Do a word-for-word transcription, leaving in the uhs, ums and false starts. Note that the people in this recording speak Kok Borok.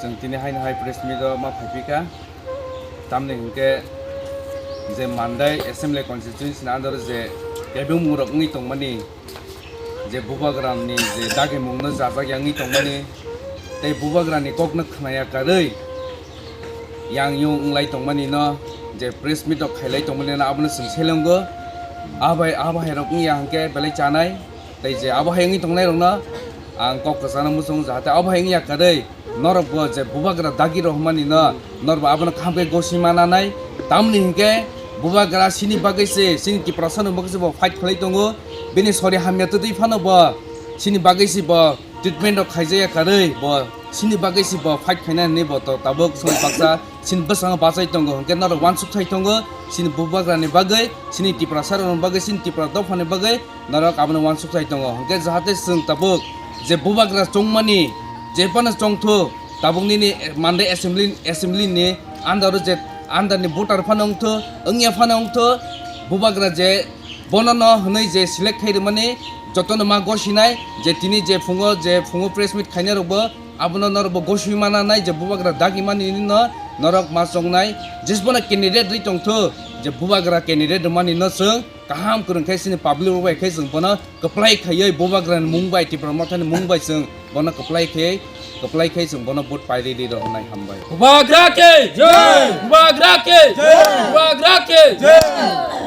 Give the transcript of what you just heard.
Chwng tini haino hai press meet o ma phaipikha, tamni hinkhe je Mandai Assembly Constituency ni under o je kebengmungrok wngwi tongmani, je bubagrani je dagimungno chajak ya wngwi tongmani, tei bubagrani kokno khnaya karwi yang yung wnglai tongmani no je press meet rok khailai tongmani no abono chwng selenggo. Abai abahairok wngya hinkhe belai chanai. Tei je abo hai wngwi tongnairokno ang kok kwchangno muchungo, jahate abo hai wngya kwrwi norokbo je bubagra dagi rohormanino norokbo abono kaham khe gosi mananai. Tamoni hinkhe bubagra chini bagwi se, chini Tiprasani bagwi se bo fight khlai tongo. Bini sori hamya twtwi phano bo chini bagwi se bo treatment rok khaijaya kwrwi bo chini bagwi se bo fight khaina hinwi bo to tabuk song baksa chini bwskango bachai tongo, hinkhe norok uansuk thai tongo. Chini bubagrani bagwi, chini Tiprasarokni bagwi, chini Tipra dophani bagwi norok abono uansuk thai tongo. Hinkhe jahate chwng tabuk je bubagra chongmani je phano chongthu, tabuk nini Mandai assembly, assembly ni under o je under ni voter phano wngthu, wngya phano wngthu, bubagra je bono no hwnwi je select khai rwmani jotono ma gosinai, je tini je phungo je phungo press meet khainai rokbo abono norokbo gosui mananai je bubagra dagi mani no norok ma chongnai, jesbono candidate rwi tongthu, je bubagra candidate rwmani no chwng kaham kwrwng khe chini public rok bai khe chwng bono kwplai khaiwi bubagrani mung bai Tipra Mothani mung bai chwng bono kwplai khe, kwplai khe chwng bono vote pai ridi rw nai. Hambai. Bubagra ke jai! Bubagra ke jai! Bubagra ke jai!